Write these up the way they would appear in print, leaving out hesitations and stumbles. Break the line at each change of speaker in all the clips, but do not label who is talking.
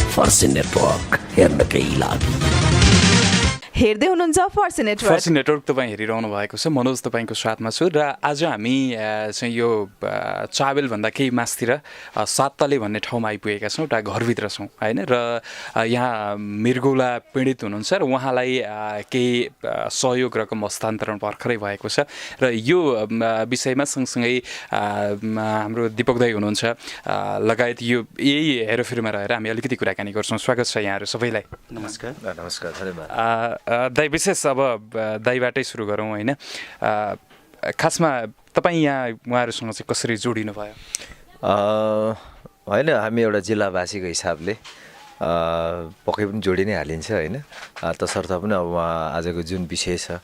फर्सी नेटवर्क हेर्नकै लागि।
हेर्दै हुनुहुन्छ फर्सी नेटवर्क
तपाईँ हेरिरहनु भएको छ। मनोज तपाईँको साथमा छु र आज हामी चाहिँ यो चाबेलभन्दा केही मासतिर साततले भन्ने ठाउँमा आइपुगेका छौँ। एउटा घरभित्र छौँ होइन, र यहाँ मृगौला पीडित हुनुहुन्छ र उहाँलाई केही सहयोग रकम हस्तान्तरण भर्खरै भएको छ र यो विषयमा सँगसँगै हाम्रो दीपक दाई हुनुहुन्छ लगायत यो यही हेरोफेरोमा रहेर हामी अलिकति कुराकानी गर्छौँ। स्वागत छ यहाँहरू सबैलाई।
नमस्कार। नमस्कार, धन्यवाद।
दाइ, विशेष अब दाइबाटै सुरु गरौँ होइन। खासमा तपाईँ यहाँ उहाँहरूसँग चाहिँ कसरी जोडिनु भयो?
होइन, हामी एउटा जिल्लावासीको हिसाबले पक्कै पनि जोडी नै हालिन्छ होइन। तसर्थ पनि अब उहाँ आजको जुन विषय छ,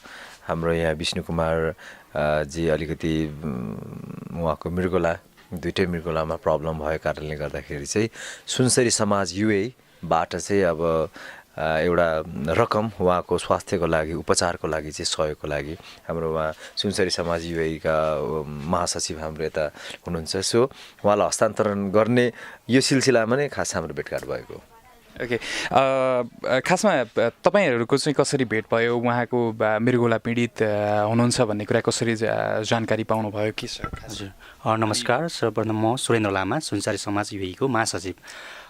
हाम्रो यहाँ विष्णु कुमार जी अलिकति उहाँको दुइटै मृगौलामा प्रब्लम भएको कारणले गर्दाखेरि चाहिँ सुनसरी समाज युएबाट चाहिँ अब एउटा रकम उहाँको स्वास्थ्यको लागि, उपचारको लागि चाहिँ सहयोगको लागि हाम्रो उहाँ सुनसरी समाज युएका महासचिव हाम्रो यता हुनुहुन्छ। सो उहाँलाई हस्तान्तरण गर्ने यो सिलसिलामा नै खास हाम्रो भेटघाट भएको।
ओके, खासमा तपाईँहरूको चाहिँ कसरी भेट भयो? उहाँको मृगौला पीडित हुनुहुन्छ भन्ने कुरा कसरी जानकारी पाउनुभयो के छ?
हजुर, नमस्कार। सर्वप्रथम म सुरेन्द्र लामा, सुनसरी समाज युएको महासचिव।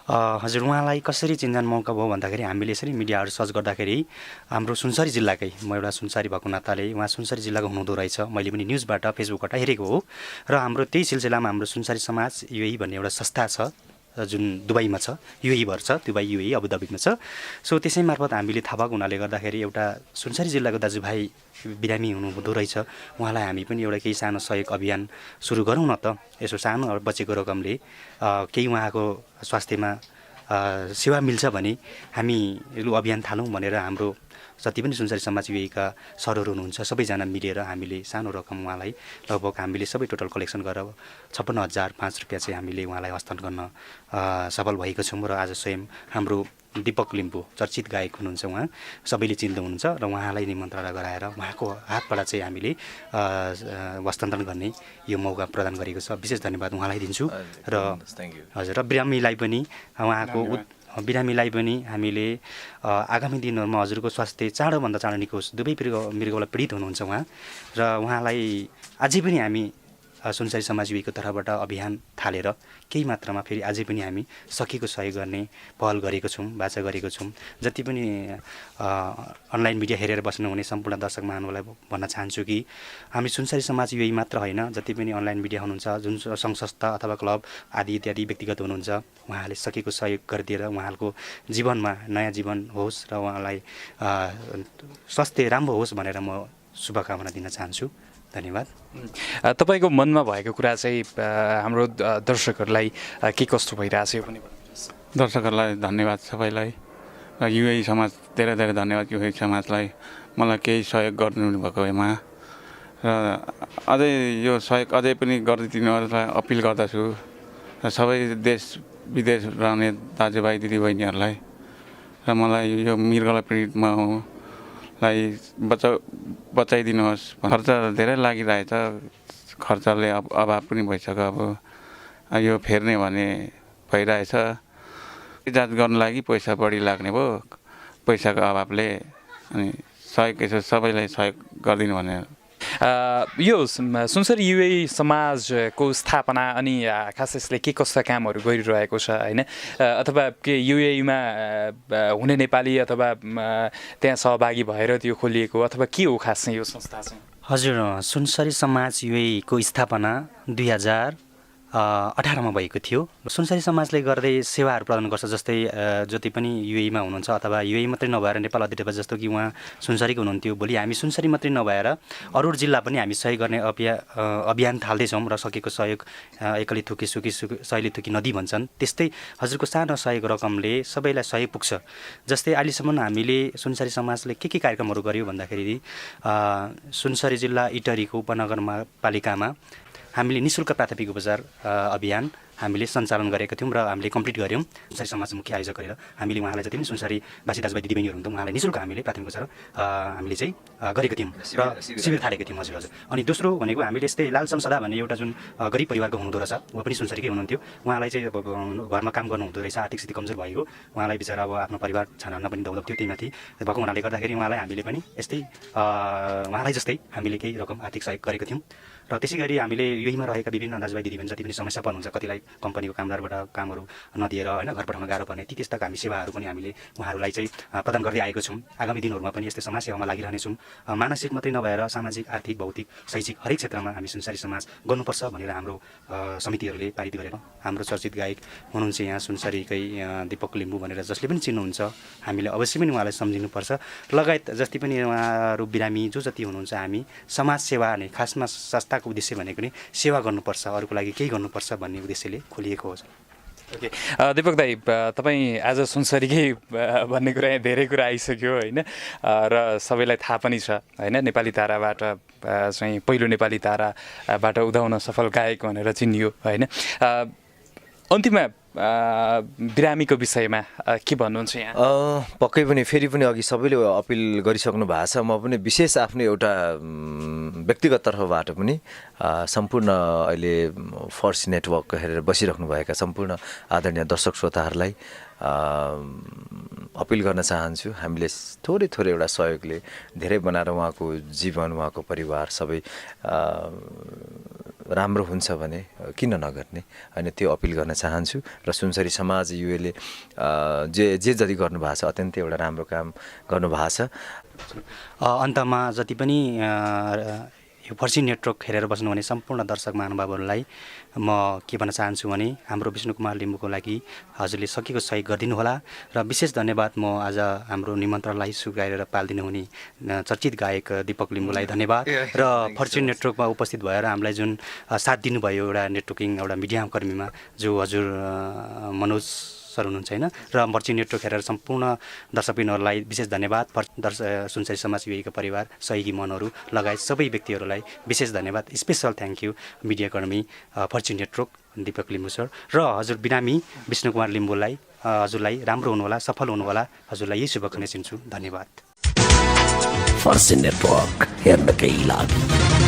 हजुर, उहाँलाई कसरी चिन्जान मौका भयो भन्दाखेरि हामीले यसरी मिडियाहरू सर्च गर्दाखेरि हाम्रो सुनसरी जिल्लाकै, म एउटा सुनसरी भएको नाताले उहाँ सुनसरी जिल्लाको हुनुहुँदो रहेछ। मैले पनि न्युजबाट फेसबुकबाट हेरेको हो र हाम्रो त्यही सिलसिलामा हाम्रो सुनसरी समाज युए भन्ने एउटा संस्था छ जुन दुबईमा छ, युए भर छ, दुबई युए अबुधाबीमा छ। सो त्यसै मार्फत हामीले थाहा भएको हुनाले गर्दाखेरि एउटा सुनसरी जिल्लाको दाजुभाइ बिरामी हुनुहुँदो रहेछ, उहाँलाई हामी पनि एउटा केही सानो सहयोग अभियान सुरु गरौँ न त, यसो सानो बचेको रकमले केही उहाँको स्वास्थ्यमा सेवा मिल्छ भने हामी अभियान थालौँ भनेर हाम्रो जति पनि सुनसरी समाज युएका सरहरू हुनुहुन्छ सबैजना मिलेर हामीले सानो रकम उहाँलाई लगभग हामीले सबै टोटल कलेक्सन गरेर 56,005 रुपियाँ चाहिँ हामीले उहाँलाई हस्तान्तरण गर्न सफल भएको छौँ। र आज स्वयं हाम्रो दीपक लिम्बू चर्चित गायक हुनुहुन्छ, उहाँ सबैले चिन्दै हुनुहुन्छ र उहाँलाई निमन्त्रणा गराएर उहाँको हातबाट चाहिँ हामीले हस्तान्तरण गर्ने यो मौका प्रदान गरेको छ। विशेष धन्यवाद उहाँलाई दिन्छु। र हजुर, र बिरामीलाई पनि हामीले आगामी दिनहरूमा हजुरको स्वास्थ्य चाँडोभन्दा चाँडो निको होस्। दुवै मृगौला पीडित हुनुहुन्छ उहाँ, र उहाँलाई अझै पनि हामी सुनसरी समाज युएको तर्फबाट अभियान थालेर केही मात्रामा फेरि अझै पनि हामी सकेको सहयोग गर्ने पहल गरेको छौँ, बाचा गरेको छौँ। जति पनि अनलाइन मिडिया हेरेर बस्नुहुने सम्पूर्ण दर्शक महानुभावलाई भन्न चाहन्छु कि हामी सुनसरी समाज युए मात्र होइन, जति पनि अनलाइन मिडिया हुनुहुन्छ, जुन सङ्घ संस्था अथवा क्लब आदि इत्यादि व्यक्तिगत हुनुहुन्छ, उहाँले सकेको सहयोग गरिदिएर उहाँको जीवनमा नयाँ जीवन होस् र उहाँलाई स्वास्थ्य राम्रो होस् भनेर म शुभकामना दिन चाहन्छु। धन्यवाद।
तपाईँको मनमा भएको कुरा चाहिँ हाम्रो दर्शकहरूलाई के कस्तो भइरहेछ यो पनि भन्नुहोस्।
दर्शकहरूलाई धन्यवाद सबैलाई र युए समाज धेरै धेरै धन्यवाद युए समाजलाई मलाई केही सहयोग गरिदिनु भएकोमा, र अझै यो सहयोग अझै पनि गरिदिनुलाई अपिल गर्दछु र सबै देश विदेश रहने दाजुभाइ दिदीबहिनीहरूलाई। र मलाई यो मृगौला पीडितमा लाई बचाइदिनुहोस्। खर्च धेरै लागिरहेछ, खर्चले अभाव पनि भइसक्यो। अब यो फेर्ने भने भइरहेछ, जाँच गर्नु लागि पैसा बढी लाग्ने भयो पैसाको अभावले। अनि सहयोग यसो सबैलाई सहयोग गरिदिनु भनेर
यो सुनसरी युए समाजको स्थापना अनि खास यसले के कस्ता कामहरू गरिरहेको छ होइन, अथवा के युएमा हुने नेपाली अथवा त्यहाँ सहभागी भएर त्यो खोलिएको अथवा के हो खास चाहिँ यो संस्था चाहिँ?
हजुर, सुनसरी समाज युएको स्थापना 2018मा भएको थियो। सुनसरी समाजले गर्दै सेवाहरू प्रदान गर्छ, जस्तै जति पनि युएमा हुनुहुन्छ अथवा युए मात्रै नभएर नेपाल अधिराज्य जस्तो कि उहाँ सुनसरीको हुनुहुन्थ्यो, भोलि हामी सुनसरी मात्रै नभएर अरू जिल्ला पनि हामी सहयोग गर्ने अभियान थाल्दैछौँ। र सकेको सहयोग एकली थुकी सुकी सैली थुकी नदी भन्छन्, त्यस्तै हजुरको सानो सहयोग रकमले सबैलाई सहयोग पुग्छ। जस्तै अहिलेसम्म हामीले सुनसरी समाजले के कार्यक्रमहरू गर्यो भन्दाखेरि सुनसरी जिल्ला इटरीको उपनगरपालिकामा हामीले निःशुल्क प्राथमिक उपचार अभियान हामीले सञ्चालन गरेका थियौँ र हामीले कम्प्लिट गऱ्यौँ। सुनसरी समाज मुख्य आयोजक गरेर हामीले उहाँलाई जति पनि सुनसरीवासी दाजुभाइ दिदीबहिनीहरू हुनुहुन्थ्यो उहाँलाई निःशुल्क हामीले प्राथमिक उपचार हामीले चाहिँ गरेको थियौँ र शिविर थालेको थियौँ। हजुर हजुर। अनि दोस्रो भनेको हामीले यस्तै लालचम सदा भन्ने एउटा जुन गरिब परिवारको हुनुहुँदो रहेछ, उहाँ पनि सुनसरीकै हुनुहुन्थ्यो। उहाँलाई चाहिँ अब घरमा काम गर्नुहुँदो रहेछ, आर्थिक स्थिति कमजोर भएको उहाँलाई बिचरा अब आफ्नो परिवार छान्न पनि दौलत थियो, त्यही माथि भएको हुनाले गर्दाखेरि उहाँलाई हामीले पनि यस्तै उहाँलाई जस्तै हामीले केही रकम आर्थिक सहयोग गरेको थियौँ। र त्यसै गरी हामीले यहीमा रहेका विभिन्न दाजुभाइ दिदीबहिनी जति पनि समस्या पर्नुहुन्छ, कतिलाई कम्पनीको कामदारबाट कामहरू नदिएर होइन घर पठाउन गाह्रो पर्ने ती त्यस्ता हामी सेवाहरू पनि हामीले उहाँहरूलाई चाहिँ प्रदान गर्दै आएको छौँ। आगामी दिनहरूमा पनि यस्तै समाजसेवामा लागिरहनेछौँ। मानसिक मात्रै नभएर सामाजिक, आर्थिक, भौतिक, शैक्षिक हरेक क्षेत्रमा हामी सुनसरी समाज गर्नुपर्छ भनेर हाम्रो समितिहरूले पारित गरेर हाम्रो चर्चित गायक हुनुहुन्छ यहाँ सुनसरीकै दीपक लिम्बू भनेर जसले पनि चिन्नुहुन्छ, हामीले अवश्य पनि उहाँलाई सम्झिनुपर्छ। लगायत जति पनि उहाँहरू बिरामी जो जति हुनुहुन्छ, हामी समाज सेवा नै खासमा संस्थाको उद्देश्य भनेको नि सेवा गर्नुपर्छ, अरूको लागि केही गर्नुपर्छ भन्ने उद्देश्यले खोलिएको हो।
ओके, दीपक दाई, तपाईँ आज सुनसरीकै भन्ने कुरा यहाँ धेरै कुरा आइसक्यो होइन, र सबैलाई थाहा पनि छ होइन, नेपाली ताराबाट चाहिँ पहिलो नेपाली ताराबाट उदाउन सफल गायक भनेर चिनियो होइन। अन्तिममा बिरामीको विषयमा के भन्नुहुन्छ यहाँ?
पक्कै पनि फेरि पनि अघि सबैले अपिल गरिसक्नु भएको छ। म पनि विशेष आफ्नो एउटा व्यक्तिगत तर्फबाट पनि सम्पूर्ण अहिले फर्स्ट नेटवर्क हेरेर बसिराख्नुभएका सम्पूर्ण आदरणीय दर्शक श्रोताहरूलाई अपिल गर्न चाहन्छु, हामीले थोरै थोरै एउटा सहयोगले धेरै बनाएर उहाँको जीवन, उहाँको परिवार सबै राम्रो हुन्छ भने किन नगर्ने होइन, त्यो अपिल गर्न चाहन्छु। र सुनसरी समाज युएले जे जति गर्नुभएको छ अत्यन्तै एउटा राम्रो काम गर्नुभएको छ।
अन्तमा जति पनि यो फर्सी नेटवर्क हेरेर बस्नुहुने सम्पूर्ण दर्शक महानुभावहरूलाई म के भन्न चाहन्छु भने हाम्रो विष्णु कुमार लिम्बूको लागि हजुरले सकेको सहयोग गरिदिनु होला। र विशेष धन्यवाद म आज हाम्रो निमन्त्रणलाई स्वीकारेर पालिदिनु हुने चर्चित गायक दीपक लिम्बूलाई धन्यवाद। र फर्च्युन नेटवर्कमा उपस्थित भएर हामीलाई जुन साथ दिनुभयो एउटा नेटवर्किङ एउटा मिडियाकर्मीमा जो हजुर मनोज सर हुनुहुन्छ होइन, र फर्च्युन नेटवर्क हेरेर सम्पूर्ण दर्शकबिनहरूलाई विशेष धन्यवाद। सुनसरी समाज युएको परिवार, सहयोगी मनहरू लगायत सबै व्यक्तिहरूलाई विशेष धन्यवाद। स्पेसल थ्याङ्क यू मिडियाकर्मी fortune network Deepak Limbu sir र हजुर बिरामी विष्णु कुमार लिम्बूलाई, हजुरलाई राम्रो हुनुहोला, सफल हुनुहोला, हजुरलाई यही शुभकामना दिन्छु। धन्यवाद।
फर्स्ट नेटवर्क हेर्नकै लागि।